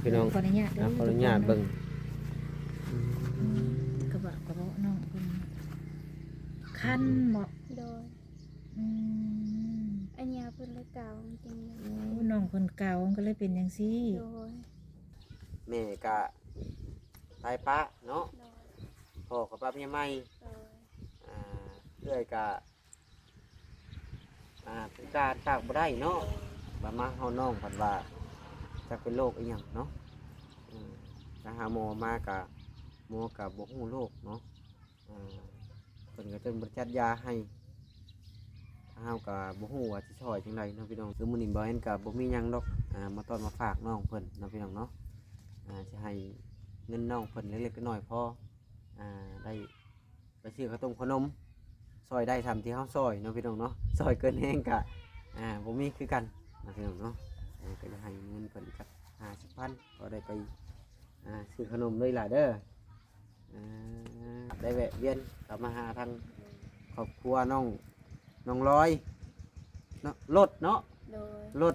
ພີ່ນ້ອງ ຂໍອະນຸຍາດເດີ ອ່າ ຂໍອະນຸຍາດເບິ່ງ ອືມ ກະບະ ກະເບາະນ້ອງເພິ່ນຄັນເບາະ ໂດຍ ອືມ ອັນຍາເພິ່ນລະກາວເປັນ ໂອ້ ນ້ອງເພິ່ນກາວມັນກະເລີຍເປັນຈັ່ງຊີ້ ໂດຍ ແມ່ກະຕາຍປະເນາະ ໂດຍ ພໍ່ກະປະເມຍໃໝ່ ໂດຍ ອ່າ ເອື້ອຍກະ ອ່າ ພິການປາກບໍ່ໄດ້ເນາະ ບາດມາເຮົານ້ອງພັດວ່າຈັກເປັນໂລກອີ່ຫຍັງເນາະ ເອີ ໄປຫາໝໍມາກະ ໝໍກະບໍ່ຮູ້ໂລກເນາະ ອ່າ ເພິ່ນກະຈົນບໍ່ຈັດຢາໃຫ້ ເຮົາກະບໍ່ຮູ້ວ່າຊິຊ່ອຍຈັ່ງໃດເນາະພີ່ນ້ອງ. ຄືມື້ນີ້ບ່າວແອນກະບໍ່ມີຫຍັງດອກ ອ່າ ມາຕ້ອນມາຝາກນ້ອງເພິ່ນເນາະພີ່ນ້ອງເນາະ ອ່າ ຊິໃຫ້ເງິນນ້ອງເພິ່ນເລັກໆນ້ອຍໆພໍ ອ່າ ໄດ້ ໄປຊື້ເຂົ້າຕົ້ມເຂົ້າໜົມ ຊ່ອຍໄດ້ສ່ຳທີ່ເຮົາຊ່ອຍເນາະພີ່ນ້ອງເນາະ ຊ່ອຍເກີນແຮງກະ ອ່າ ບໍ່ມີຄືກັນເນາະພີ່ນ້ອງເນາະ ເອີ ກະຢາກໃຫ້ເງິນເພິ່ນຈັກຫ້າສິບພັນ ພໍໄດ້ໄປ ອ່າ ຊື້ເຂົ້າໜົມເລີຍຫຼ້າເດີ ອ່າ ໄດ້ແວະວຽນເຂົ້າມາຫາທາງຄອບຄົວນ້ອງ ນ້ອງລອຍເນາະ ລົດເນາະ ໂດຍ ລົດ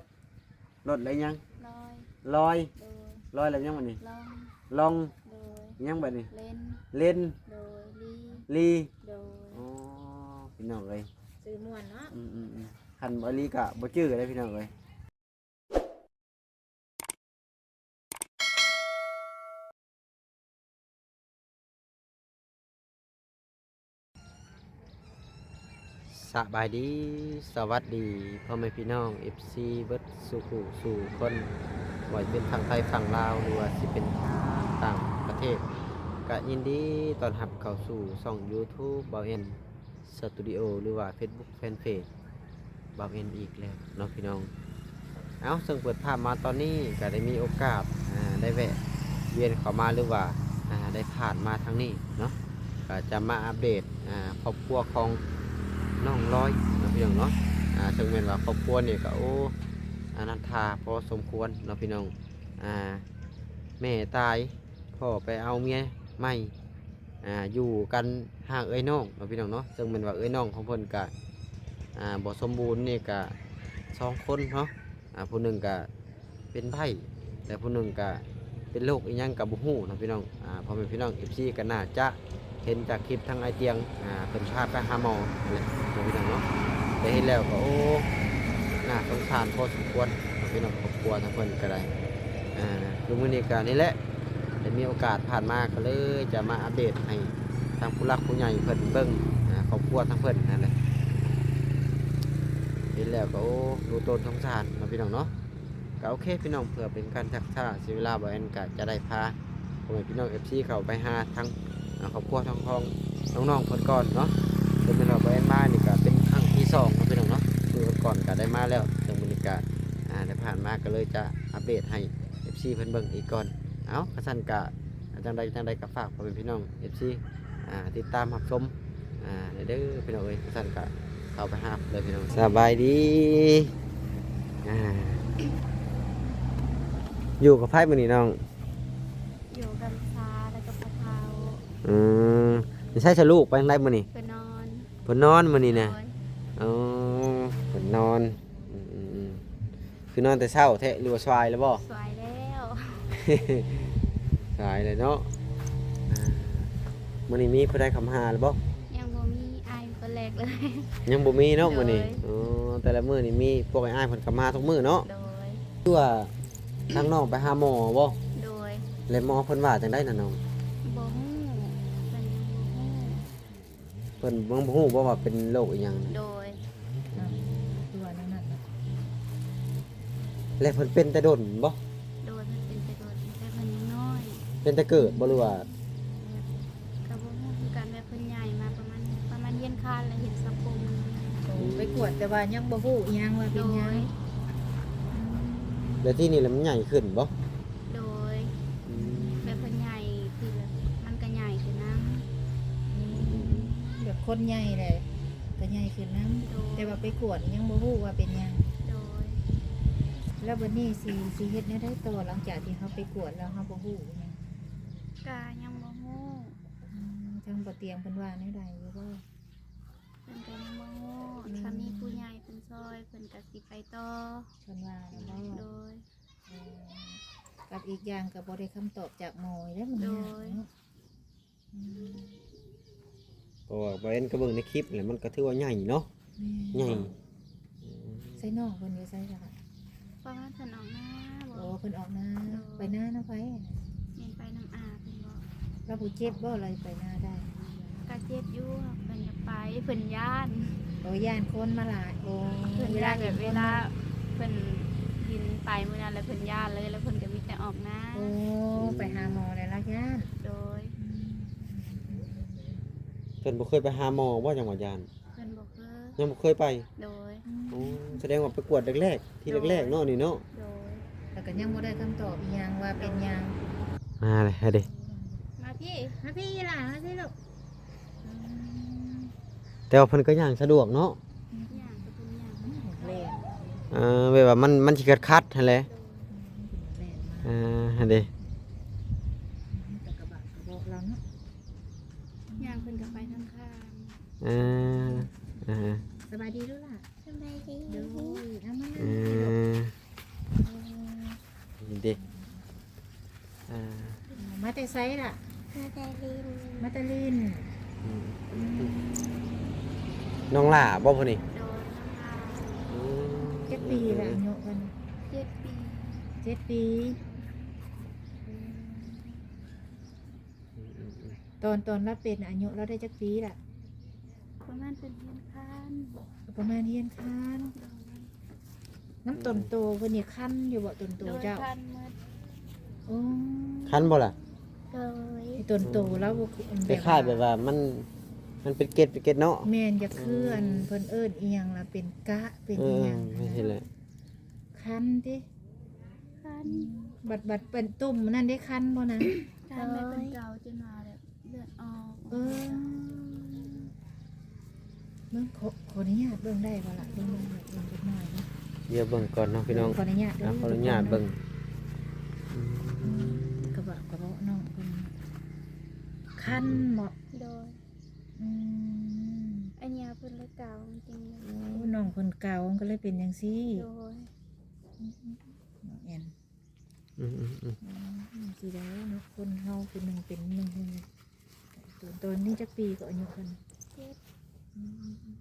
ລົດແລ້ວຫຍັງ? ລອຍ ລອຍ ໂດຍ ລອຍແລ້ວຫຍັງບັດນີ້? ລອງ ລອງ ໂດຍ ຫຍັງບັດນີ້? ເລັນ ເລັນ ໂດຍ ລີ ລີ ໂດຍ ອໍ ພີ່ນ້ອງເອີຍ ຊື່ມ່ວນເນາະ ອືມໆໆ ຄັນບໍ່ລີກະບໍ່ຈື່ເດ້ພີ່ນ້ອງເອີຍ. ສະບາຍດີ ສະຫວັດດີພໍ່ແມ່ພີ່ນ້ອງ ເອັຟຊີ ເບິດສູ່ຜູ້ສູ່ຄົນ ບໍ່ວ່າຈະເປັນຝັ່ງໄທຝັ່ງລາວ ຫຼືວ່າຊິເປັນຕ່າງປະເທດ ກະຍິນດີຕ້ອນຮັບເຂົ້າສູ່ຊ່ອງຢູທູບ ບ່າວແອນ ສະຕູດິໂອ ຫຼືວ່າເຟສບຸກແຟນເພຈບ່າວແອນອີກແລ້ວເນາະພີ່ນ້ອງ. ເອົ້າ ເຊິ່ງເປີດພາບມາຕອນນີ້ກະໄດ້ມີໂອກາດ ອ່າ ໄດ້ແວະວຽນເຂົ້າມາ ຫຼືວ່າ ອ່າ ໄດ້ຜ່ານມາທາງນີ້ເນາະ ກະຈະມາອັບເດດ ອ່າ ຄອບຄົວຂອງນ້ອງລອຍເນາະພີ່ນ້ອງເນາະ ອ່າ ເຊິ່ງແມ່ນວ່າຄອບຄົວນີ້ກະ ໂອ້ ອະນັນທາພໍສົມຄວນເນາະພີ່ນ້ອງ ອ່າ ແມ່ຕາຍ ພໍ່ໄປເອົາເມຍໃໝ່ ອ່າ ຢູ່ກັນຫ້າເອື້ອຍນ້ອງເນາະພີ່ນ້ອງເນາະ ເຊິ່ງແມ່ນວ່າເອື້ອຍນ້ອງຂອງເພິ່ນກະ ອ່າ ບໍ່ສົມບູນນີ້ກະສອງຄົນເນາະ ອ່າ ຜູ້ໜຶ່ງກະເປັນໃບ້ ແລະ ຜູ້ໜຶ່ງກະເປັນໂລກອີ່ຫຍັງກະບໍ່ຮູ້ເນາະພີ່ນ້ອງ. ອ່າ ພໍ່ແມ່ພີ່ນ້ອງ ເອັຟຊີ ກະໜ້າຈະ ເຫັນຈາກຄລິບທາງອ້າຍຕຽງ ອ່າ ເພິ່ນພາໄປຫາໝໍຫັ້ນແຫຼະເນາະພີ່ນ້ອງເນາະ ແຕ່ເຫັນແລ້ວກໍ ໂອ້ ໜ້າສົງສານພໍສົມຄວນເນາະພີ່ນ້ອງ ຄອບຄົວທາງເພິ່ນກໍໄດ້ ອ່າ ຄືມື້ນີ້ກໍນີ້ແຫຼະ ໄດ້ມີໂອກາດຜ່ານມາ ກໍເລີຍຈະມາອັບເດດໃຫ້ທາງຜູ້ຫຼັກຜູ້ໃຫຍ່ເພິ່ນເບິ່ງ ອ່າ ຄອບຄົວທາງເພິ່ນຫັ້ນແຫຼະ ເຫັນແລ້ວກໍ ໂອ້ ດູຕົນສົງສານເນາະພີ່ນ້ອງເນາະ. ກໍໂອເຄພີ່ນ້ອງ ເພື່ອເປັນການຊັກຊ້າເສຍເວລາ ບ່າວແອນກໍຈະໄດ້ພາພໍ່ແມ່ພີ່ນ້ອງ ເອັຟຊີ ເຂົ້າໄປຫາທາງ ອ່າ ຄອບຄົວທາງຂອງນ້ອງໆເພິ່ນກ່ອນເນາະ ເຊິ່ງແມ່ນວ່າບ່າວແອນມານີ້ກໍເປັນຄັ້ງທີສອງເນາະພີ່ນ້ອງເນາະ ມື້ກ່ອນກໍໄດ້ມາແລ້ວ ເຊິ່ງມື້ນີ້ກໍ ອ່າ ໄດ້ຜ່ານມາ ກໍເລີຍຈະອັບເດດໃຫ້ ເອັຟຊີ ເພິ່ນເບິ່ງອີກກ່ອນ. ເອົ້າ ຄັນຊັ້ນກໍ ອ່າ ຈັ່ງໃດ ຈັ່ງໃດກໍຝາກພໍ່ແມ່ພີ່ນ້ອງ ເອັຟຊີ ອ່າ ຕິດຕາມຮັບຊົມ ອ່າ ເດີພີ່ນ້ອງເອີຍ ຊັ້ນກະເຂົ້າໄປຫາເລີຍພີ່ນ້ອງ. ສະບາຍດີ ອ່າ ຢູ່ກັບໃຜມື້ນີ້ນ້ອງ? ຢູ່ກັບຊາ ແລ້ວກໍພໍ່ເຖົ້າ. ອືມ ຢູ່ໃສຊະລູກ ໄປທາງໃດມື້ນີ້? ເພິ່ນນອນ ເພິ່ນນອນມື້ນີ້ນະ. ໂດຍ ອໍ ເພິ່ນນອນ ອືມໆ ຄືນອນແຕ່ເຊົ້າແທ້ ຫຼືວ່າສວາຍແລ້ວບໍ່? ສວາຍແລ້ວ ສວາຍແລ້ວເນາະ. ອ່າ ມື້ນີ້ມີຜູ້ໃດເຂົ້າມາຫາແລ້ວບໍ່? ຍັງບໍ່ມີ ອ້າຍຄົນແລກເລີຍ ຍັງບໍ່ມີເນາະ. ໂດຍ ມື້ນີ້ ອໍ ແຕ່ລະມື້ນີ້ມີພວກອ້າຍໆເພິ່ນເຂົ້າມາທຸກມື້ເນາະ. ໂດຍ ຄືວ່າທາງນ້ອງໄປຫາໝໍບໍ່? ໂດຍ ແລ້ວໝໍເພິ່ນວ່າຈັ່ງໃດນະນ້ອງ? ບໍ່ຮູ້ ເພິ່ນຍັງບໍ່ຮູ້. ເພິ່ນຍັງບໍ່ຮູ້ບໍ່ວ່າເປັນໂລກອີ່ຫຍັງ? ໂດຍ ຕົວນັ້ນນະ. ແລ້ວເພິ່ນເປັນແຕ່ດົນບໍ່? ໂດຍ ເພິ່ນເປັນແຕ່ດົນ ແຕ່ເພິ່ນຍັງນ້ອຍ. ເປັນແຕ່ເກີດບໍ່ ຫຼືວ່າ? ແບບ ກໍບໍ່ຮູ້ຄືກັນ ແບບເພິ່ນໃຫຍ່ມາປະມານ ປະມານຮຽນຄານ ແລ້ວເຫັນສັງຄົມ. ໂອ້ ໄປກວດ ແຕ່ວ່າຍັງບໍ່ຮູ້ອີ່ຫຍັງວ່າເປັນຫຍັງ. ໂດຍ ອືມ ແລ້ວທີ່ນີ້ລະມັນໃຫຍ່ຂຶ້ນບໍ່? ໂດຍ ອືມ ແບບເພິ່ນໃຫຍ່ ຄືແບບມັນກໍໃຫຍ່ຂຶ້ນນຳ. ອືມ ແບບຄົນໃຫຍ່ແຫຼະ ກໍໃຫຍ່ຂຶ້ນນຳ. ໂດຍ ແຕ່ວ່າໄປກວດຍັງບໍ່ຮູ້ວ່າເປັນຫຍັງ. ໂດຍ ແລ້ວບັດນີ້ຊິ ຊິເຮັດແນວໃດຕໍ່ ຫຼັງຈາກທີ່ເຮົາໄປກວດແລ້ວ ເຮົາບໍ່ຮູ້ຫຍັງ? ກະຍັງບໍ່ຮູ້. ອືມ ທາງບໍ່ຕຽງເພິ່ນວ່າແນວໃດຢູ່ບໍ່? ເພິ່ນກໍຍັງບໍ່ຮູ້. ອືມ ຖ້າມີຜູ້ໃຫຍ່ເພິ່ນຊ່ອຍ ເພິ່ນກໍຊິໄປຕໍ່ ເພິ່ນວ່າແລ້ວບໍ່? ໂດຍ ເອີ ກັບອີກຢ່າງກໍບໍ່ໄດ້ຄຳຕອບຈາກໝໍເດ້ມື້ນີ້ ໂດຍ ເນາະ. ອືມ ເພາະວ່າບ່າວແອນກໍເບິ່ງໃນຄລິບແຫຼະ ມັນກໍຖືວ່າໃຫຍ່ເນາະ ແມ່ນ ໃຫຍ່ ອືມ ໃສ່ນ້ອງເພິ່ນຢູ່ໃສລະ? ປະມານເພິ່ນອອກນາບໍ? ໂອ້ ເພິ່ນອອກນາ ໂດຍ ໄປນານຳໃຜ? ແມ່ນໄປນຳອາເພິ່ນບໍ? ລາວບໍ່ເຈັບບໍ ລາວໄປນາໄດ້? ກະເຈັບຢູ່ ເພິ່ນຢາກໄປ ເພິ່ນຢ້ານ ໂອ້ ຢ້ານຄົນມາຫຼາຍ ໂອ້ ເພິ່ນຢ້ານແບບເວລາເພິ່ນ ເວລາເຫັນຄົນມາ ເພິ່ນເຫັນໄປມື້ນັ້ນແລ້ວເພິ່ນຢ້ານເລີຍ ແລ້ວເພິ່ນກໍມີແຕ່ອອກນາ ໂອ້ ໄປຫາໝໍແລ້ວລາວຢ້ານ ໂດຍ ອືມ ເພິ່ນບໍ່ເຄີຍໄປຫາໝໍບໍ່ ຈັ່ງວ່າຢ້ານ? ເພິ່ນບໍ່ເຄີຍ ຍັງບໍ່ເຄີຍໄປ ໂດຍ ອືມ ໂອ້ ສະແດງວ່າໄປກວດແລກໆ ທີແລກໆ ໂດຍ ເນາະ ນີ້ເນາະ ໂດຍ ແລ້ວກໍຍັງບໍ່ໄດ້ຄຳຕອບອີ່ຫຍັງວ່າເປັນຫຍັງ ມາເລີຍ ມາເດ້ ມາພີ້ ມາພີ້ຫຼາ ມາພີ້ລູກ ອືມ ແຕ່ວ່າເພິ່ນກໍຍ່າງສະດວກເນາະ ຍ່າງກໍເພິ່ນຍ່າງ ອືມ ແລ່ນ ເອີ ແບບວ່າມັນ ມັນຊິຄັດໆ ຫັ້ນແຫຼະ ໂດຍ ອືມ ແລ່ນມາ ເອີ ຫັ້ນເດ້ ອືມ ແຕ່ກະບະກະເບາະລາວເນາະ ຍ່າງເພິ່ນກໍໄປທາງຂ້າງ ເອີ ເອີ ສະບາຍດີລູກຫຼ້າ ສະບາຍດີ ໂດຍ ເອົາມານັ່ງ ເອີ ນີ້ເດ້ ອ່າ ມາແຕ່ໃສລະ? ມາແຕ່ຫຼິ້ນ ມາແຕ່ຫຼິ້ນ ອືມ ອືມ ນ້ອງຫຼ້າບໍ່ຜູ້ນີ້? ໂດຍ ນ້ອງຫຼ້າ ອືມ ຈັກປີລະອາຍຸເພິ່ນ? ເຈັດປີ ເຈັດປີ ອືມ ອືມ ອືມ ອືມ ຕອນ ຕອນລາວເປັນອາຍຸລາວໄດ້ຈັກປີລະ? ປະມານເພິ່ນຮຽນຄານ ປະມານຮຽນຄານ ໂດຍ ນຳຕົນໂຕເພິ່ນນີ້ຄັນຢູ່ບໍ່ ຕົນໂຕເຈົ້າ? ໂດຍ ຄັນໝົດ ໂອ້ ຄັນບໍ່ລະ? ໂດຍ ຕົນໂຕລາວບໍ່ ອືມ ຄ້າຍໆ ແບບວ່າມັນ ມັນເປັນເກັດ ເປັນເກັດເນາະ ແມ່ນ ຢາກຄື ອືມ ອັນເພິ່ນເອີ້ນອີ່ຫຍັງລະ ເປັນກະ ເປັນອີ່ຫຍັງ ເອີ ແມ່ນແຫຼະ ຄັນຕິ ຄັນ ບັດ ບັດເປັນຕຸ່ມນັ້ນໄດ້ຄັນບໍ່ນະ? ຄັນແລ້ວເພິ່ນເກົາຈົນວ່າແບບເລືອດອອກ ເອີ ເບິ່ງ ຂໍ ຂໍອະນຸຍາດເບິ່ງໄດ້ບໍ່ລະ? ເບິ່ງ ເບິ່ງ ເບິ່ງຈັກໜ້ອຍເນາະ ດຽວເບິ່ງກ່ອນເນາະພີ່ນ້ອງ ຂໍອະນຸຍາດເດີ ຂໍອະນຸຍາດເບິ່ງ ອືມ ອືມ ກະບະ ກະເບາະນ້ອງເພິ່ນຄັນເນາະ ໂດຍ ອືມ ອັນຍາເພິ່ນລະເກົາມັນຈຶ່ງ ໂອ້ ນ້ອງເພິ່ນເກົາມັນກໍເລີຍເປັນຈັ່ງຊີ້ ໂດຍ ອືມ ອືມ ອືມ ນ້ອງແອນ ອືມ ອືມ ອືມ ອືມ ຊິໄດ້ເນາະ ຄົນເຮົາຜູ້ໜຶ່ງເປັນໜຶ່ງ ຕອນ ຕອນນີ້ຈັກປີກໍອາຍຸເພິ່ນ? ເຈັດ ອືມ ອືມ ອືມ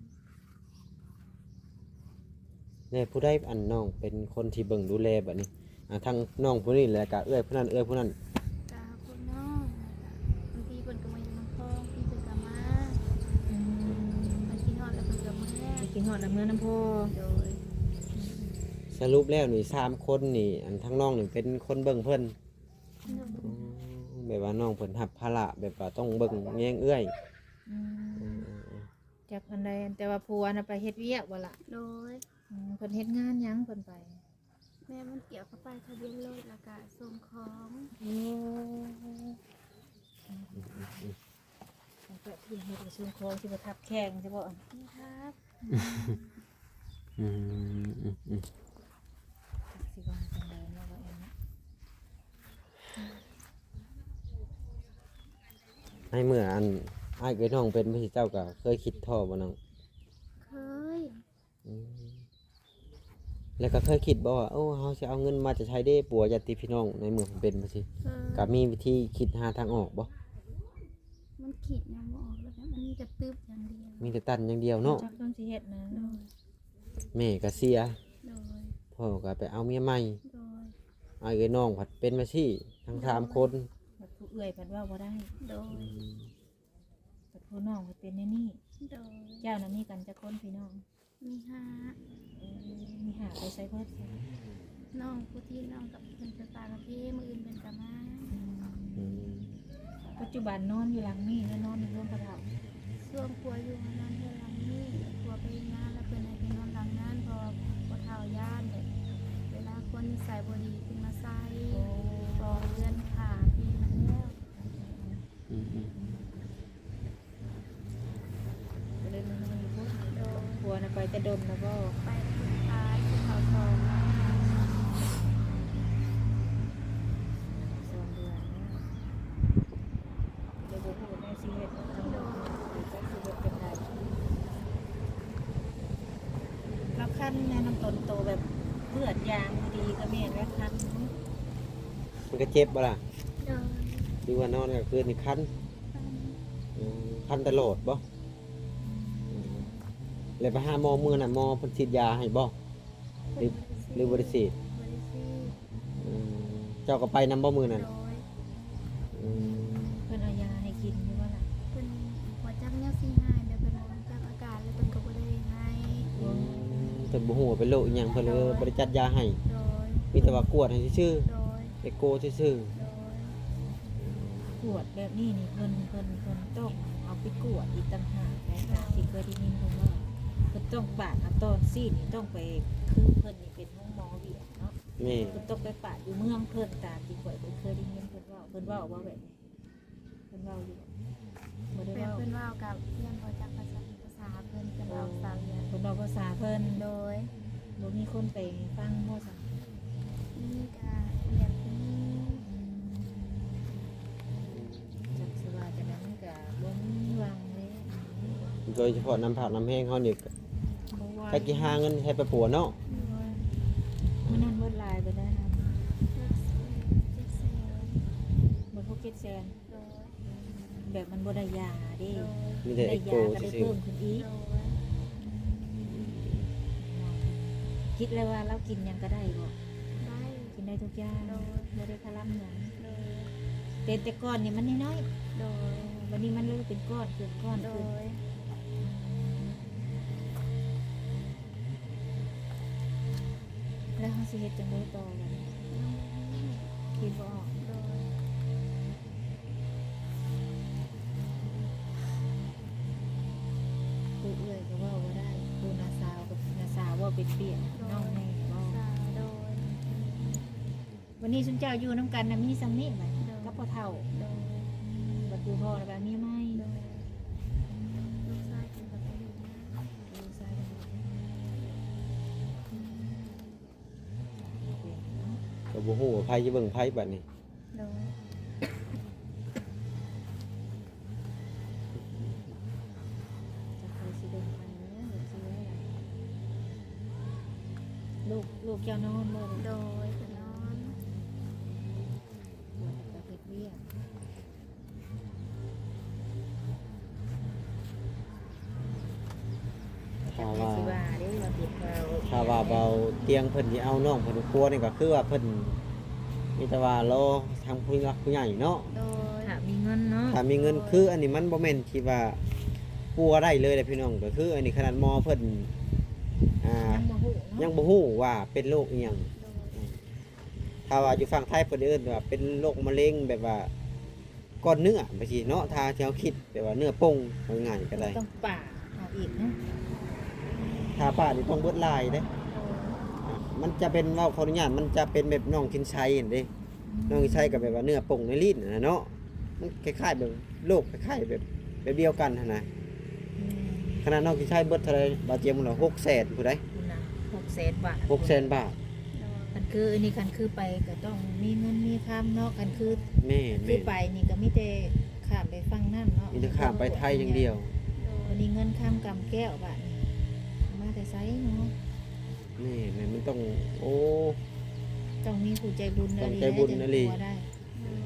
ແລ້ວຜູ້ໃດ ອັນ ນ້ອງເປັນຄົນທີ່ເບິ່ງດູແລບັດນີ້? ອ່າ ທັງນ້ອງຜູ້ນີ້ ແລ້ວກະເອື້ອຍຜູ້ນັ້ນ ເອື້ອຍຜູ້ນັ້ນ ກະພວກນ້ອງ ບາງທີເພິ່ນກໍມາຢູ່ນຳພໍ່ ບາງທີເພິ່ນກໍມາ ອືມ ເພິ່ນຄິດຮອດແລ້ວເພິ່ນກໍເມືອ ເພິ່ນຄິດຮອດແລ້ວເມືອນຳພໍ່ ໂດຍ ສະຫຼຸບແລ້ວນີ້ ສາມຄົນນີ້ ອັນ ທັງນ້ອງນີ້ເປັນຄົນເບິ່ງເພິ່ນ ໂດຍ ອືມ ແບບວ່ານ້ອງເພິ່ນຮັບພາລະ ແບບວ່າຕ້ອງເບິ່ງແຍງເອື້ອຍ ອືມ ເອີ ເອີ ເອີ ຈັກອັນໃດ ແຕ່ວ່າຜົວນະໄປເຮັດວຽກບໍ່ລະ? ໂດຍ ອືມ ເພິ່ນເຮັດງານຫຍັງເພິ່ນໄປ? ແມ່ມັນກ່ຽວເຂົ້າໄປທະບຽນລົດ ແລ້ວກະສົ່ງຂອງ ໂອ້ ອືມ ອືມ ອືມ ອືມ ແລ້ວກະທີ່ເຮັດກະສົ່ງຂອງ ຊິບໍ່ທັບແຂ່ງຊິບໍ່? ບໍ່ທັບ ອືມ ອືມ ອືມ ອືມ ຊິວ່າຈັ່ງໃດເນາະ ວ່າແອນເນາະ ໃນເມື່ອອັນອ້າຍເອື້ອຍນ້ອງເປັນຈັ່ງຊີ້ ເຈົ້າກະເຄີຍຄິດທໍ້ບໍ່ນ້ອງ? ເຄີຍ ອືມ ແລ້ວກໍເຄີຍຄິດບໍ່ວ່າ ໂອ້ ເຮົາຊິເອົາເງິນມາຈາກໃສເດ້ ປົວຍາດຕິພີ່ນ້ອງ ໃນເມື່ອເພິ່ນເປັນຈັ່ງຊີ້ ເຄີຍ ກໍມີວິທີຄິດຫາທາງອອກບໍ່? ມັນຄິດຫຍັງບໍ່ອອກແລ້ວ ມັນມີແຕ່ຕຶບຢ່າງດຽວ ມີແຕ່ຕັນຢ່າງດຽວເນາະ ຈັກຄວາມຊິເຮັດນະ ໂດຍ ແມ່ກໍເສຍ ໂດຍ ພໍ່ກໍໄປເອົາເມຍໃໝ່ ໂດຍ ອ້າຍເອື້ອຍນ້ອງພັດເປັນມາຊີ້ ທັງສາມຄົນ ໂດຍ ບັດຜູ້ເອື້ອຍພັດເວົ້າບໍ່ໄດ້ ໂດຍ ອືມ ບັດຜູ້ນ້ອງພັດເປັນແນວນີ້ ໂດຍ ເຈົ້ານະມີກັນຈັກຄົນພີ່ນ້ອງ? ມີຫ້າ ເອີ ມີຫ້າ ໄປໃສເບິດ? ນ້ອງຜູ້ທີ່ນ້ອງກັບເພິ່ນໄປປາກະເພ ມື້ອື່ນເພິ່ນກໍມາ ອືມ ອືມ ປັດຈຸບັນນອນຢູ່ຫຼັງນີ້ ຫຼືນອນຢູ່ເຮືອນພໍ່ເຖົ້າ? ຊ່ວງຜົວຢູ່ນອນເຮືອນຫຼັງນີ້ ຜົວໄປເຮັດງານແລ້ວເພິ່ນໃຫ້ໄປນອນຫຼັງນັ້ນ ເພາະວ່າພໍ່ເຖົ້າຢ້ານແບບເວລາຄົນນິໄສບໍ່ດີຂຶ້ນມາໃສ່ ໂອ້ ເພາະເຮືອນຂາຍໄປແລ້ວ ອືມ ອືມ ອືມ ກໍເລີຍມານອນຢູ່ພຸ້ນ ໂດຍ ຜົວນະໄປແຕ່ດົນແລ້ວບໍ່? ໄປແຕ່ເດືອນປາຍ ຊິເຂົ້າສອງແລ້ວ ສອງເດືອນແລ້ວ ເລີຍບໍ່ຮູ້ແນວຊິເຮັດ ໂດຍ ຈັກຊິເຮັດຈັ່ງໃດ ລາວຄັນແນວນຳຕົນໂຕແບບເລືອດຢາງບໍ່ດີກໍແມ່ນລາວຄັນ ອືມ ມັນກໍເຈັບບໍ່ລະ? ໂດຍ. ຫຼືວ່ານອນກາງຄືນນີ້ຄັນ? ຄັນ. ເອີ ຄັນຕະຫຼອດບໍ່? ເອີ ແລ້ວໄປຫາໝໍມື້ນັ້ນ ໝໍເພິ່ນສີດຢາໃຫ້ບໍ່? ຫຼື ຫຼືບໍ່ໄດ້ສີດ? ບໍ່ໄດ້ສີດ. ເອີ ເຈົ້າກໍໄປນຳບໍ່ມື້ນັ້ນ? ໂດຍ. ອືມ ເພິ່ນເອົາຢາໃຫ້ກິນຢູ່ບໍ່ລະ? ເພິ່ນບໍ່ຈັກແນວຊິໃຫ້ ແບບເພິ່ນບໍ່ຮູ້ຈັກອາການ ແລ້ວເພິ່ນກໍບໍ່ໄດ້ໃຫ້. ອືມ ເພິ່ນບໍ່ຮູ້ວ່າເປັນໂລກອີ່ຫຍັງ ເພິ່ນເລີຍ ໂດຍ ບໍ່ໄດ້ຈັດຢາໃຫ້. ໂດຍ. ມີແຕ່ວ່າກວດໃຫ້ຊື່ໆ. ໂດຍ. ເອໂກຊື່ໆ. ໂດຍ. ກວດແບບນີ້ນີ້ ເພິ່ນ ເພິ່ນ ເພິ່ນຕ້ອງເອົາໄປກວດອີກຕ່າງຫາກ ຕາມທີ່ເຄີຍໄດ້ຍິນເພິ່ນເວົ້າ ເພິ່ນຕ້ອງປາດເອົາຕອນຊີ້ນນີ້ ຕ້ອງໄປ ຄືເພິ່ນນີ້ເປັນໂຮງໝໍວຽດເນາະ. ແມ່ນ. ເພິ່ນຕ້ອງໄປປາດຢູ່ເມືອງເພິ່ນ ຕາມທີ່ຂ້ອຍເຄີຍໄດ້ຍິນເພິ່ນເວົ້າ. ເພິ່ນເວົ້າບໍ່ແບບນີ້? ເພິ່ນເວົ້າຢູ່ ບໍ່ໄດ້ເວົ້າ? ເພິ່ນເວົ້າກັບ ຍັງບໍ່ຈັກພາສາ ພາສາເພິ່ນ ເພິ່ນເວົ້າພາສາວຽດ. ເພິ່ນເວົ້າພາສາເພິ່ນ. ໂດຍ. ບໍ່ມີຄົນໄປຟັງບໍ່ຊັ້ນ? ມີກະວຽກຢູ່. ອືມ ຈັກຊິວ່າຈັ່ງໃດ ມັນກະບໍ່ມີຫວັງເດ້ ໂດຍສະເພາະນ້ຳພັກນ້ຳແຮງເຮົານີ້ ບໍ່ໄຫວ ຈັກຊິຫາເງິນໃຫ້ໄປປົວເນາະ. ໂດຍ. ມື້ນັ້ນເບິດຫຼາຍປານໃດນະ? ເຈັດແສນ. ເບິດຫົກເຈັດແສນ. ໂດຍ. ແບບມັນບໍ່ໄດ້ຢາເດ້. ໂດຍ. ມີແຕ່ເອໂກຊື່ໆ. ໄດ້ຢາກໍໄດ້ເພີ່ມຂຶ້ນອີກ. ໂດຍ. ຄິດແລ້ວວ່າລາວກິນຫຍັງກໍໄດ້ບໍ່? ໄດ້. ກິນໄດ້ທຸກຢ່າງ. ໂດຍ. ບໍ່ໄດ້ຄະລຳຫຍັງ. ໂດຍ. ແຕ່ ແຕ່ກ່ອນນີ້ມັນນ້ອຍໆ. ໂດຍ. ບັດນີ້ມັນເລີ່ມເປັນກ້ອນຂຶ້ນ ກ້ອນຂຶ້ນ. ໂດຍ. ແລ້ວເຮົາຊິເຮັດຈັ່ງໃດຕໍ່ບັດນີ້? ຄິດບໍ່ອອກ. ໂດຍ. ຜູ້ເອື້ອຍກໍເວົ້າບໍ່ໄດ້ ຜູ້ນ້າສາວກໍ ນ້າສາວເວົ້າເປັນປຽກ. ໂດຍ. ນ້ອງແມ່ເວົ້າ. ສາວ. ໂດຍ. ວັນນີ້ຊຸມເຈົ້າຢູ່ນຳກັນນະ ມີສ່ຳນີ້ບັດ ໂດຍ ກັບພໍ່ເຖົ້າ. ໂດຍ. ບັດຜູ້ພໍ່ລະບາດເມຍໃໝ່. ໂດຍ. ລູກຊາຍເພິ່ນກໍໄປຢູ່ນຳ ລູກຊາຍເພິ່ນ ກໍບໍ່ຮູ້ວ່າໃຜຊິເບິ່ງໃຜບັດນີ້. ໂດຍ. ຈັກໃຜຊິເບິ່ງໃຜແລ້ວ ເຮັດຈັ່ງໃດລະ. ລູກ ລູກເຈົ້ານອນບໍ່? ໂດຍ ເພິ່ນນອນ. ເຮັດວຽກ. ຖ້າວ່າ ຖ້າວ່າເບົາຕຽງເພິ່ນຊິເອົານ້ອງເພິ່ນໄປປົວນີ້ ກໍຄືວ່າເພິ່ນມີແຕ່ວ່າລໍທາງຜູ້ຫຼັກຜູ້ໃຫຍ່ເນາະ. ໂດຍ. ຖ້າມີເງິນເນາະ. ຖ້າມີເງິນ ໂດຍ ຄືອັນນີ້ມັນບໍ່ແມ່ນທີ່ວ່າປົວໄດ້ເລີຍເດ້ພີ່ນ້ອງ. ກໍຄືອັນນີ້ຂະໜາດໝໍເພິ່ນ ອ່າ ຍັງບໍ່ຮູ້ເນາະ ຍັງບໍ່ຮູ້ວ່າເປັນໂລກອີ່ຫຍັງ. ໂດຍ. ຖ້າວ່າຢູ່ຝັ່ງໄທເພິ່ນເອີ້ນວ່າເປັນໂລກມະເຮັງ ແບບວ່າກ້ອນເນື້ອ ຈັ່ງຊີ້ເນາະ. ຖ້າທີ່ເຮົາຄິດແບບວ່າເນື້ອປົ່ງ ເວົ້າງ່າຍໆກໍໄດ້ ຕ້ອງປາດເອົາອີກເນາະ. ຖ້າປາດນີ້ຕ້ອງເບິດຫຼາຍເດ້. ໂດຍ. ອ່າ ມັນຈະເປັນ ເວົ້າຂໍອະນຸຍາດ ມັນຈະເປັນແບບນ້ອງຊິນໄຊຫັ້ນເດ້. ອືມ. ນ້ອງຊິນໄຊກໍແບບວ່າເນື້ອປົ່ງໃນລີ້ນຫັ້ນນະເນາະ. ມັນຄ້າຍໆແບບ ໂລກຄ້າຍໆແບບ ແບບດຽວກັນຫັ້ນນະ. ອືມ. ຂະໜາດນ້ອງຊິໃຊ້ເບິດເທົ່າໃດ ບາດຕຽງ ໝົດລະ ຫົກແສນພຸ້ນໃດ໋. ພຸ້ນນະ ຫົກແສນບາດ. ຫົກແສນບາດ. ໂດຍ. ຄັນຄືອັນນີ້ ຄັນຄືໄປກໍຕ້ອງມີເງິນມີຄຳເນາະ. ຄັນຄື ແມ່ນໆ ຄືໄປນີ້ກໍມີແຕ່ຂ້າມໄປຝັ່ງນັ້ນເນາະ. ມີແຕ່ຂ້າມໄປໄທຢ່າງດຽວ. ໂດຍ. ບັດນີ້ເງິນຄຳກຳແກ້ວບາດນີ້ ເອົາມາແຕ່ໃສເນາະ? ແມ່ນໆ ມັນຕ້ອງ ໂອ້ ຕ້ອງມີຜູ້ໃຈບຸນ ຕ້ອງໃຈບຸນອີ່ຫຼີ ຈັ່ງຊິປົວໄດ້. ໂດຍ.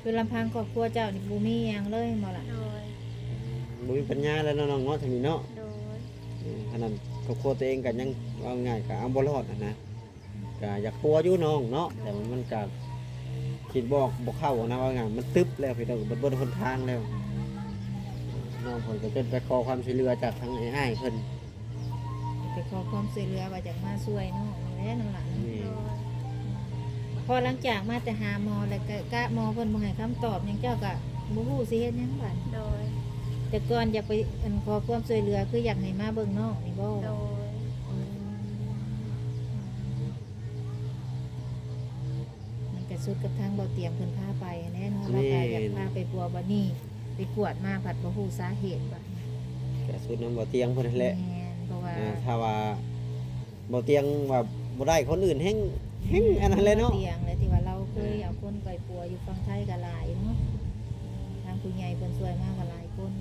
ຄືລຳພັງຄອບຄົວເຈົ້ານີ້ບໍ່ມີຫຍັງເລີຍແມ່ນບໍ່ລະ? ໂດຍ. ບໍ່ມີປັນຍາແລ້ວເນາະນ້ອງເນາະ ທາງນີ້ເນາະ. ໂດຍ. ເອີ ຂະໜາດຄອບຄົວຕົວເອງກໍຍັງ ເວົ້າງ່າຍກໍເອົາບໍ່ລອດຫັ້ນນະ. ກໍຢາກປົວຢູ່ນ້ອງເນາະ. ໂດຍ. ແຕ່ວ່າມັນກໍຄິດບໍ່ອອກບໍ່ເຂົ້ານະ ເວົ້າງ່າຍມັນຕຶບແລ້ວ ພີ່ນ້ອງ ເບິດຫົນທາງແລ້ວ. ນ້ອງເພິ່ນກໍຈົນໄປຂໍຄວາມຊ່ວຍເຫຼືອຈາກທາງອ້າຍໆເພິ່ນ. ໄປຂໍຄວາມຊ່ວຍເຫຼືອວ່າຈະມາຊ່ວຍນ້ອງນີ້ແຫຼະນ້ອງຫຼ້າ. ແມ່ນ. ໂດຍ. ພໍຫຼັງຈາກມາແຕ່ຫາໝໍແລ້ວ ກະ ກະໝໍເພິ່ນບໍ່ໃຫ້ຄຳຕອບຫຍັງ ເຈົ້າກະບໍ່ຮູ້ຊິເຮັດຫຍັງບາດນີ້. ໂດຍ. ແຕ່ກ່ອນຢາກໄປ ອັນ ຂໍຄວາມຊ່ວຍເຫຼືອ ຄືຢາກໃຫ້ມາເບິ່ງນ້ອງນີ້ບໍ່? ໂດຍ. ອືມ. ມັນກະສຸດກັບທາງເບົາຕຽງເພິ່ນພາໄປຫັ້ນແຫຼະເນາະ. ແມ່ນ. ລາວກະຢາກພາໄປປົວ ບັດນີ້ໄປກວດມາພັດບໍ່ຮູ້ສາເຫດບາດນີ້. ກະສຸດນຳເບົາຕຽງເພິ່ນຫັ້ນແຫຼະ. ແມ່ນ. ເພາະວ່າ ອ່າ ຖ້າວ່າເບົາຕຽງວ່າບໍ່ໄດ້ ຄົນອື່ນແຮ່ງ ແຮ່ງອັນນັ້ນແຫຼະເນາະ. ເບົາຕຽງແຫຼະ ທີ່ວ່າລາວເຄີຍ ອ່າ ເອົາຄົນໄປປົວຢູ່ຝັ່ງໄທກະຫຼາຍເນາະ. ທາງຜູ້ໃຫຍ່ເພິ່ນຊ່ວຍມາກະຫຼາຍຄົນ.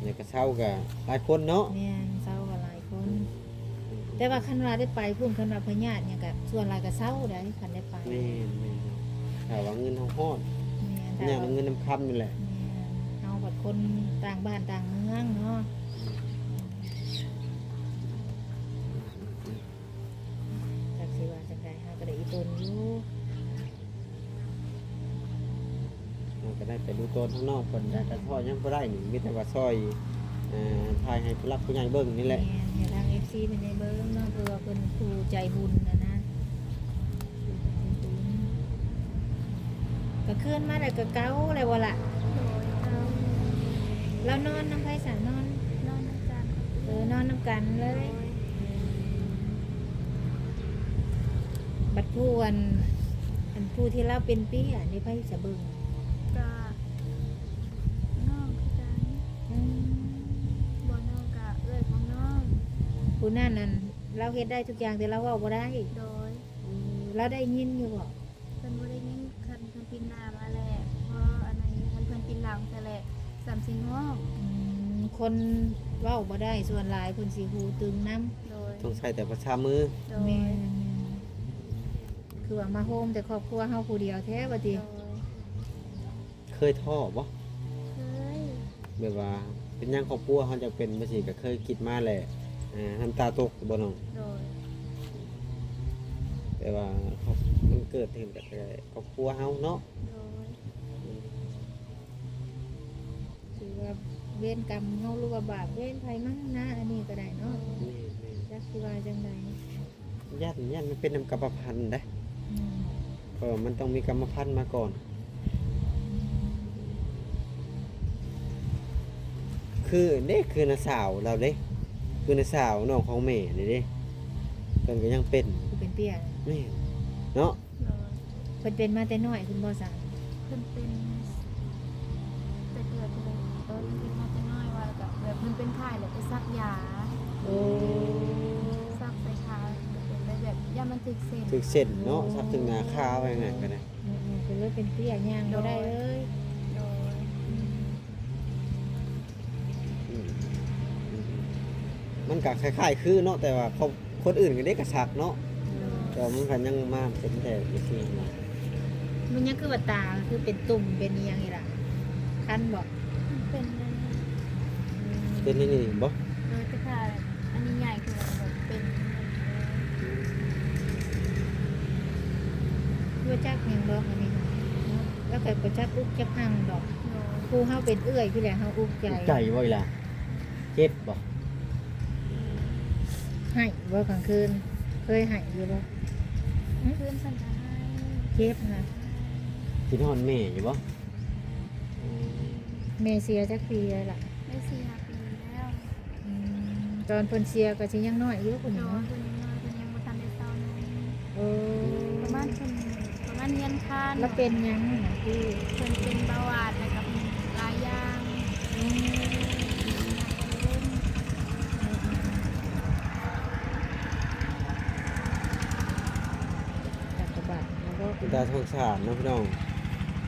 ແລ້ວກະເຊົາກະຫຼາຍຄົນເນາະ. ແມ່ນ. ເຊົາກະຫຼາຍຄົນ. ແຕ່ວ່າຄັນວ່າໄດ້ໄປພຸ້ນ ຄັນວ່າພະຍາດຫຍັງກະສ່ວນຫຼາຍກະເຊົາໄດ໋ ຄັນໄດ້ໄປ. ແມ່ນໆ ຖ້າວ່າເງິນເຮົາຮອດ ແມ່ນ ພະຍາດນຳເງິນນຳຄຳນີ້ແຫຼະ. ແມ່ນ ເຮົາບັດຄົນຕ່າງບ້ານຕ່າງເມືອງເນາະ. ຈັກຊິວ່າຈັ່ງໃດ ເຮົາກະໄດ້ອີ່ຕົນຢູ່. ເຮົາກະໄດ້ໄປດູຕົນທາງນອກເພິ່ນ ກະພໍຍັງພໍໄດ້ນີ້ ມີແຕ່ວ່າຊ່ອຍ ເອີ ຖ່າຍໃຫ້ຜູ້ຫຼັກຜູ້ໃຫຍ່ເບິ່ງນີ້ແຫຼະ. ແມ່ນ ໃຫ້ທາງເອັຟຊີເພິ່ນໄດ້ເບິ່ງເນາະ ເພາະວ່າເພິ່ນຜູ້ໃຈບຸນຫັ້ນນະ. ກະຄືນມາແລ້ວກະເກົ່າແລ້ວບໍ່ລະ? ໂດຍ ເກົ່າ. ລາວນອນນຳໃຜສະ? ນອນ ນອນນຳກັນ. ເອີ ນອນນຳກັນເລີຍ. ໂດຍ. ບັດຜູ້ອັນ ອັນຜູ້ທີ່ລາວເປັນເປ້ຍນີ້ ໃຜຈະເບິ່ງ? ກະນ້ອງຄືກັນ. ອືມ ບໍ່ນ້ອງກະເອື້ອຍຂອງນ້ອງ. ຜູ້ນັ້ນນັ້ນ ລາວເຮັດໄດ້ທຸກຢ່າງ ແຕ່ລາວເວົ້າບໍ່ໄດ້. ໂດຍ. ອືມ ລາວໄດ້ຍິນຢູ່ບໍ່? ເພິ່ນບໍ່ໄດ້ຍິນ ຄັນເພິ່ນປິ່ນໜ້າມາແຫຼະ ເພາະອັນນັ້ນ ຄັນເພິ່ນປິ່ນຫຼັງຊະແຫຼະ ສ່ຳຊິຮ້ອງ. ອືມ ຄົນເວົ້າບໍ່ໄດ້ ສ່ວນຫຼາຍເພິ່ນຊິຫູຕຶງນຳ. ໂດຍ. ຕ້ອງໃຊ້ແຕ່ພາສາມື. ໂດຍ. ແມ່ນໆ ຄືວ່າມາໂຮມແຕ່ຄອບຄົວເຮົາຜູ້ດຽວແທ້ວ່າຕິ? ໂດຍ. ເຄີຍທໍ້ບໍ່? ເຄີຍ. ແບບວ່າເປັນຫຍັງຄອບຄົວເຮົາຈັ່ງເປັນຈັ່ງຊີ້ ກະເຄີຍຄິດມາແຫຼະ ເອີ ນ້ຳຕາຕົກບໍ່ນ້ອງ? ໂດຍ. ແຕ່ວ່າ ເຮົາ ມັນເກີດຂຶ້ນກັບຄອບຄົວເຮົາເນາະ. ໂດຍ. ອືມ ຖືວ່າເວນກຳເຮົາ ຫຼືວ່າບາບເວນໃຜມັນນະ ອັນນີ້ກະໄດ້ເນາະ. ແມ່ນໆ ຈັກຊິວ່າຈັ່ງໃດ. ຢ້ານ ຢ້ານມັນເປັນນຳກຳມະພັນເດ້. ອືມ ເພາະວ່າມັນຕ້ອງມີກຳມະພັນມາກ່ອນ. ຄືເດ້ ຄືນ້າສາວລາວເດ້ ຄືນ້າສາວນ້ອງຂອງແມ່ນີ້ເດ້ ເພິ່ນກະຍັງເປັນ ຜູ້ເປັນເປ້ຍ. ແມ່ນເນາະ. ໂດຍ. ເພິ່ນເປັນມາແຕ່ນ້ອຍພຸ້ນບໍ່ສະ? ເພິ່ນເປັນແຕ່ເກີດພຸ້ນແຫຼະ ຕອນເພິ່ນເປັນມາແຕ່ນ້ອຍວ່າ ແລ້ວກະແບບເພິ່ນເປັນໄຂ້ ແລ້ວໄປສັກຢາ. ໂອ້ ສັກໃສ່ຂາ ເປັນແບບ ແບບຢ້ານມັນຖືກເສັ້ນ ຖືກເສັ້ນເນາະ. ໂອ້ ສັກເຖິງໜ້າຂາວ່າຫຍັງກະໄດ້. ອືມໆ ກະເລີຍເປັນເປ້ຍ ຍ່າງບໍ່ໄດ້ເລີຍ. ໂດຍ. ອືມ ອືມ ອືມ ມັນກະຄ້າຍໆຄືເນາະ ແຕ່ວ່າຄົນ ຄົນອື່ນກະເດ້ກະສັກເນາະ. ໂດຍ. ແຕ່ວ່າມັນພັດຍັງມາເປັນແຕ່ຈັ່ງຊີ້ນະ. ມັນຍັງຄືວ່າຕາ ຄືເປັນຕຸ່ມເປັນອີ່ຫຍັງນີ້ລະ ຄັນບໍ່? ເປັນອັນນີ້ ເປັນອັນນີ້ບໍ່? ໂດຍ ແຕ່ຖ້າອັນນີ້ໃຫຍ່ຄືວ່າແບບເປັນ ບໍ່ຈັກຫຍັງດອກອັນນີ້ ລາວກະບໍ່ຈັກອຸກຈັກອັ່ງດອກ. ໂດຍ. ຜູ້ເຮົາເປັນເອື້ອຍພີ້ແຫຼະ ເຮົາອຸກໃຈ. ອຸກໃຈບໍ່ອີ່ຫຼ້າ? ເຈັບບໍ່? ໄຫ້ບໍ່ກາງຄືນ? ເຄີຍໄຫ້ຢູ່ບໍ່? ກາງຄືນຊັ້ນກະໄຫ້. ເຈັບນະ. ຄິດຮອດແມ່ຢູ່ບໍ່? ແມ່ເສຍຈັກປີແລ້ວລະ? ໄດ້ສີ່ຫ້າປີແລ້ວ. ອືມ ຕອນເພິ່ນເສຍກະຊິຍັງນ້ອຍຢູ່ພຸ້ນ. ໂດຍ ເນາະ ເພິ່ນຍັງນ້ອຍ ເພິ່ນຍັງບໍ່ທັນໄດ້ເຊົານົມ. ເອີ ປະມານເພິ່ນ ປະມານຮຽນຄານ. ລະເປັນຫຍັງຫັ້ນນະ? ຄືເພິ່ນເປັນເບົາຫວານ ແລ້ວກະເປັນຫຼາຍຢ່າງ. ອືມ ຕາສະບາຍແລ້ວບໍ່? ຕາສົງສານເນາະພີ່ນ້ອງ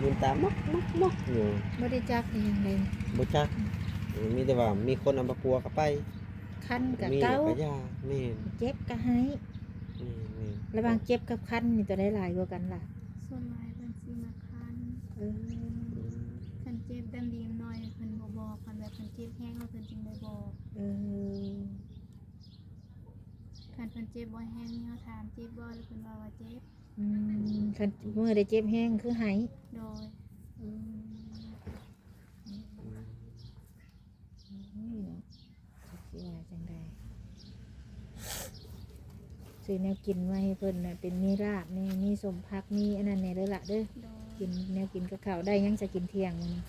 ມືນຕາມອກໆຢູ່. ບໍ່ໄດ້ຈັກອີ່ຫຍັງເລີຍ. ບໍ່ຈັກ. ອືມ ມີແຕ່ວ່າມີຄົນເອົາມາປົວກະໄປ. ຄັນກະເກົາ ແມ່ນ ເຈັບກະໄຫ້. ແມ່ນໆ. ລະຫວ່າງເຈັບກັບຄັນນີ້ໂຕໃດຫຼາຍກວ່າກັນລະ? ສ່ວນຫຼາຍເພິ່ນຊິມັກຄັນ. ເອີ ອືມ ຄັນເຈັບດັນດີໜ້ອຍເພິ່ນບໍ່ບອກ ຄັນແບບເພິ່ນເຈັບແຮງແລ້ວເພິ່ນຈຶ່ງໄດ້ບອກ. ເອີ ຄັນເພິ່ນເຈັບບໍ່ແຮງນີ້ ເຮົາຖາມເຈັບບໍ່ ແລ້ວເພິ່ນເວົ້າວ່າເຈັບ. ອືມ ຄັນມື້ໃດເຈັບແຮງຄືໄຫ້. ໂດຍ. ອືມ ອືມ ໂອ້ຍເນາະ ຈັກຊິວ່າຈັ່ງໃດ. ຊື້ແນວກິນມາໃຫ້ເພິ່ນນະ ເປັນມີລາບແດ່ ມີສົ້ມຜັກ ມີອັນນັ້ນແດ່ເດີລະເດີ. ໂດຍ. ກິນແນວກິນກັບເຂົ້າ. ໄດ້ຫຍັງຈະກິນທ່ຽງມື້ນີ້?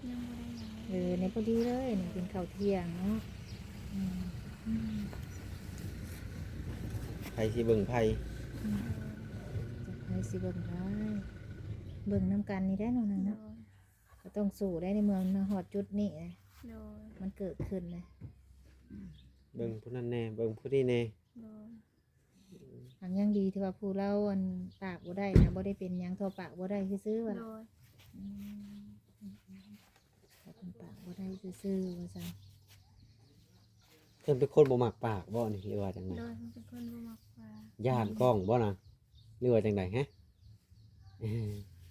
ຍັງບໍ່ໄດ້ຫຍັງເລີຍ. ເອີ ນີ້ພໍດີເລີຍນີ້ ກິນເຂົ້າທ່ຽງເນາະ. ອືມ ອືມ ໃຜຊິເບິ່ງໃຜ? ອືມ ຈັກໃຜຊິເບິ່ງໃຜ ເບິ່ງນຳກັນນີ້ແຫຼະເນາະ ນາງເນາະ. ໂດຍ. ກະຕ້ອງສູ້ໄດ໋ ໃນເມື່ອມັນມາຮອດຈຸດນີ້ນະ. ໂດຍ. ມັນເກີດຂຶ້ນນະ ເບິ່ງຜູ້ນັ້ນແດ່ ເບິ່ງຜູ້ນີ້ແດ່. ໂດຍ. ຫາກຍັງດີທີ່ວ່າຜູ້ລາວອັນປາກບໍ່ໄດ້ນະ ບໍ່ໄດ້ເປັນຫຍັງ ທໍ່ປາກບໍ່ໄດ້ຊື່ໆວ່າ. ໂດຍ. ອືມ ຖ້າເພິ່ນປາກບໍ່ໄດ້ຊື່ໆວ່າຊັ້ນ. ເພິ່ນເປັນຄົນບໍ່ມັກປາກບໍ່ນີ້ ຫຼືວ່າຈັ່ງໃດ? ໂດຍ ເພິ່ນເປັນຄົນບໍ່ມັກປາກ. ຢ້ານກ້ອງບໍ່ນະ ຫຼືວ່າຈັ່ງໃດຮະ? ເອີ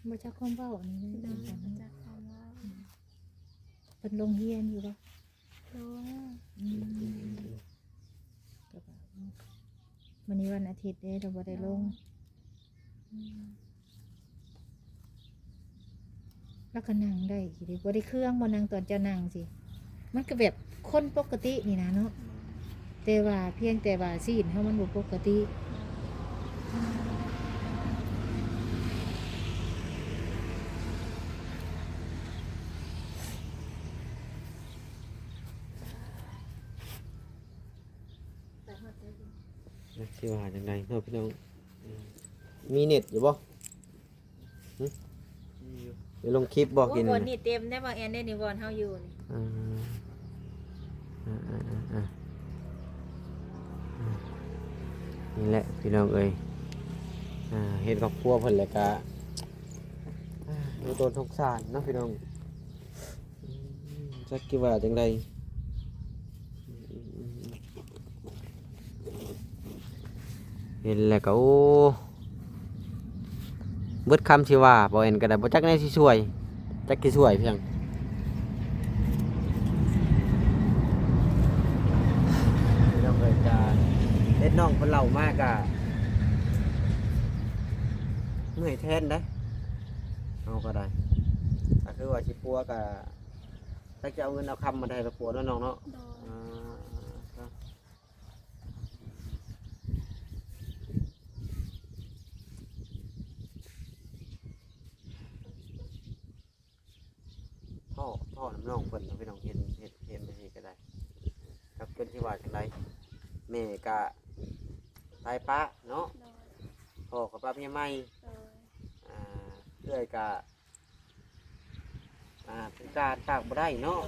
ບໍ່ຈັກຄວາມເວົ້ານີ້. ໂດຍ ບໍ່ຈັກຄວາມເວົ້າ. ເພິ່ນລົງຮຽນຢູ່ບໍ່? ລົງ. ອືມ ກໍວ່າ ມື້ນີ້ວັນອາທິດເດ້ ລາວບໍ່ໄດ້ລົງ. ອືມ ລາວກໍນັ່ງໄດ້ຢູ່ເດ້ ບໍ່ໄດ້ເຄືອງບໍ່? ນັ່ງຕອນເຈົ້ານັ່ງຊີ້ ມັນກໍແບບຄົນປົກກະຕິນີ້ນະເນາະ ແຕ່ວ່າພຽງແຕ່ວ່າຊີ້ນເຮົາມັນບໍ່ປົກກະຕິ. ຈັກຊິວ່າຈັ່ງໃດເນາະພີ່ນ້ອງ. ມີເນັດຢູ່ບໍ່? ຫຶ? ມີຢູ່. ໄດ້ລົງຄລິບບໍ່? ໂອ້ ກິນ ບ່ອນນີ້ເຕັມແດ່ ບ່ອນແອນເດ້ນີ້ ບ່ອນເຮົາຢູ່ນີ້. ອ່າ ອ່າໆໆ ນີ້ແຫຼະພີ່ນ້ອງເອີຍ ອ່າ ເຫັນຄອບຄົວເພິ່ນແລ້ວກະ ອ່າ ມີຕົວສົງສານເນາະພີ່ນ້ອງ. ອືມ ຈັກຊິວ່າຈັ່ງໃດ ເຫັນແລ້ວກໍ ໂອ້ ເບິດຄຳຊິວ່າ ບໍ່ເຫັນກໍໄດ້ ບໍ່ຈັກແນວຊິຊ່ວຍ ຈັກຊິຊ່ວຍພຽງ. ເຮັດນ້ອງເພິ່ນເລົ່າມາກະເມື່ອຍແທນເດ້ ເຮົາກໍໄດ້ ກໍຄືວ່າຊິປົວກະ ຈັກຈະເອົາເງິນເອົາຄຳມາໄດ້ລະປົວເນາະນ້ອງເນາະ. ໂດຍ ອ່າ ທໍ້ ທໍ້ນຳນ້ອງເພິ່ນເນາະພີ່ນ້ອງ ເຫັນ ເຫັນ ເຫັນແບບນີ້ກໍໄດ້ ຈັກເພິ່ນຊິວ່າຈັ່ງໃດ ແມ່ກະຕາຍປະເນາະ. ໂດຍ ພໍ່ກໍປະເມຍໃໝ່. ໂດຍ ອ່າ ເອື້ອຍກະ ອ່າ ພິການປາກບໍ່ໄດ້ເນາະ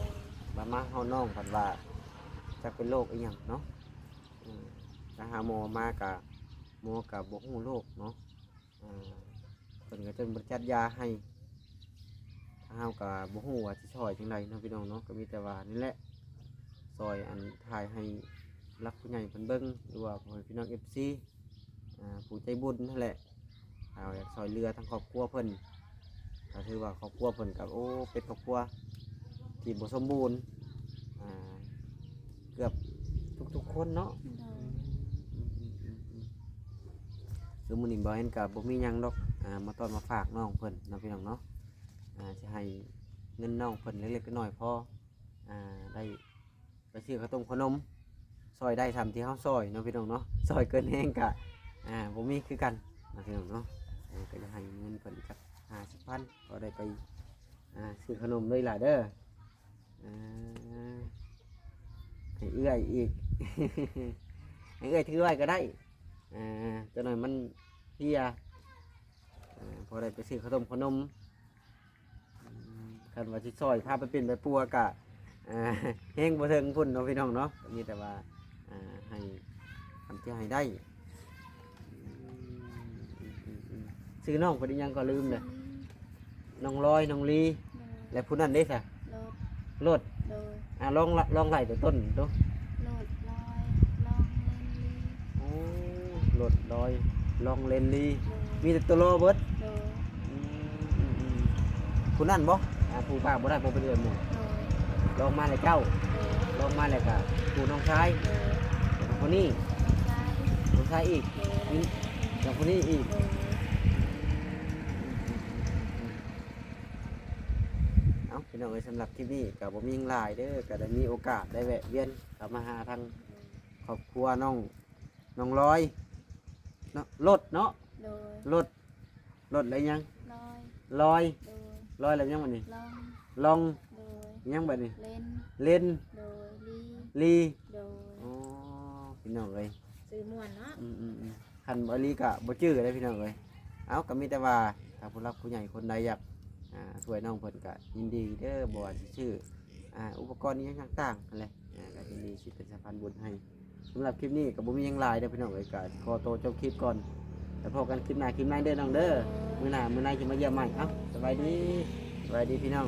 ບາດມາເຮົານ້ອງພັດວ່າຈັກເປັນໂລກອີ່ຫຍັງເນາະ. ອືມ ໄປຫາໝໍມາກະ ໝໍກະບໍ່ຮູ້ໂລກເນາະ ອ່າ ເພິ່ນກະຈົນບໍ່ຈັດຢາໃຫ້ ເຮົາກະບໍ່ຮູ້ວ່າຊິຊ່ອຍຈັ່ງໃດເນາະພີ່ນ້ອງເນາະ. ກະມີແຕ່ວ່ານີ້ແຫຼະ ຊ່ອຍອັນຖ່າຍໃຫ້ຜູ້ຫຼັກຜູ້ໃຫຍ່ເພິ່ນເບິ່ງ ຫຼືວ່າພໍ່ແມ່ພີ່ນ້ອງ ເອັຟຊີ ອ່າ ຜູ້ໃຈບຸນຫັ້ນແຫຼະ ເຮົາຢາກຊ່ອຍເຫຼືອທາງຄອບຄົວເພິ່ນ ກໍຖືວ່າຄອບຄົວເພິ່ນກໍ ໂອ້ ເປັນຄອບຄົວທີ່ບໍ່ສົມບູນ ອ່າ ເກືອບທຸກໆຄົນເນາະ. ໂດຍ ອືມ ອືມ ອືມ ອືມ ຄືມື້ນີ້ບ່າວແອນກໍບໍ່ມີຫຍັງດອກ ອ່າ ມາຕ້ອນມາຝາກນ້ອງເພິ່ນເນາະ ພີ່ນ້ອງເນາະ ອ່າ ຊິໃຫ້ເງິນນ້ອງເພິ່ນເລັກໆນ້ອຍໆ ພໍ ອ່າ ໄດ້ ໄປຊື້ເຂົ້າຕົ້ມເຂົ້າໜົມ ຊ່ອຍໄດ້ສ່ຳທີ່ເຮົາຊ່ອຍເນາະ ພີ່ນ້ອງເນາະ ຊ່ອຍເກີນແຮງກະ ອ່າ ບໍ່ມີຄືກັນເນາະ ພີ່ນ້ອງເນາະ. ເອີ ກໍຢາກໃຫ້ເງິນເພິ່ນຈັກຫ້າສິບພັນ ກໍໄດ້ໄປ ອ່າ ຊື້ເຂົ້າໜົມເລີຍຫຼ້າເດີ ອ່າ ໃຫ້ເອື້ອຍອີກ ໃຫ້ເອື້ອຍຖືໄວ້ກໍໄດ້ ອ່າ ຈັກໜ້ອຍມັນເພຍ ອ່າ ພໍໄດ້ໄປຊື້ເຂົ້າຕົ້ມເຂົ້າໜົມ. ອືມ ຄັນວ່າຊິຊ່ອຍພາໄປເປັນໃບປົວກະ ອ່າ ແຮງບໍ່ເຖິງພຸ້ນເນາະ ພີ່ນ້ອງເນາະ ມີແຕ່ວ່າ ອ່າ ໃຫ້ ຄຳທີ່ໃຫ້ໄດ້. ອືມ ອືມ ອືມ ອືມ ຊື່ນ້ອງເພິ່ນອີ່ຫຍັງກໍລືມແລ້ວ ນ້ອງລອຍ ນ້ອງລີ ໂດຍ ແລະຜູ້ນັ້ນເດ້ຊະ? ໂລດ ໂລດ ໂດຍ ອ່າ ລອງ ລອງໄລ່ແຕ່ຕົ້ນດູ ໂລດ ລອຍ ລອງ ເລນ ລີ. ໂອ້ ໂລດ ລອຍ ລອງ ເລນ ລີ ໂດຍ ມີແຕ່ຕົວລໍເບິດ ໂດຍ ອືມ ອືມ ອືມ ຜູ້ນັ້ນບໍ່ ອ່າ ຜູ້ປາກບໍ່ໄດ້ບໍ່ໄປເດີນໝູ່ ໂດຍ ລອງມາແລ້ວເຈົ້າ ໂດຍ ລອງມາແລ້ວກະຜູ້ນ້ອງຊາຍ ໂດຍ ແລ້ວກະຜູ້ນີ້ ນ້ອງຊາຍ ນ້ອງຊາຍອີກ ໂດຍ ມີ ແລ້ວຜູ້ນີ້ອີກ ໂດຍ ເອົ້າ ພີ່ນ້ອງເອີຍ ສຳລັບຄລິບນີ້ກໍບໍ່ມີຫຍັງຫຼາຍເດີ ກໍໄດ້ມີໂອກາດໄດ້ແວະວຽນເຂົ້າມາຫາທາງຄອບຄົວນ້ອງ ນ້ອງລອຍເນາະ ໂລດເນາະ ໂດຍ ໂລດ ໂລດແລ້ວຫຍັງ ລອຍ ລອຍ ໂດຍ ລອຍແລ້ວຫຍັງບັດນີ້ ລອງ ລອງ ໂດຍ ຫຍັງບັດນີ້ ເລນ ເລນ ໂດຍ ລີ ລີ ໂດຍ ອໍ ພີ່ນ້ອງເອີຍ ຊື່ມ່ວນເນາະ ອືມໆໆ ຄັນບໍ່ອີ່ຫຼີກະບໍ່ຈື່ເດ້ພີ່ນ້ອງເອີຍ. ເອົ້າ ກໍມີແຕ່ວ່າຖ້າຜູ້ຫຼັກຜູ້ໃຫຍ່ຄົນໃດຢາກ ອ່າ ຊ່ວຍນ້ອງເພິ່ນກະຍິນດີເດີ ບໍ່ວ່າຊິຊື້ ອ່າ ອຸປະກອນອີ່ຫຍັງຕ່າງໆຫັ້ນແຫຼະ ອ່າ ກໍຍິນດີຊິເປັນສະພານບຸນໃຫ້. ສຳລັບຄລິບນີ້ກໍບໍ່ມີຫຍັງຫຼາຍເດີພີ່ນ້ອງເອີຍ ກໍຂໍໂຕຈົບຄລິບກ່ອນ ແລ້ວພົບກັນຄລິບໜ້າຄລິບໃນເດີນ້ອງເດີ ມື້ໜ້າມື້ໃນຊິມາຢ້ຽມໃໝ່. ເອົ້າ ສະບາຍດີ ສະບາຍດີພີ່ນ້ອງ.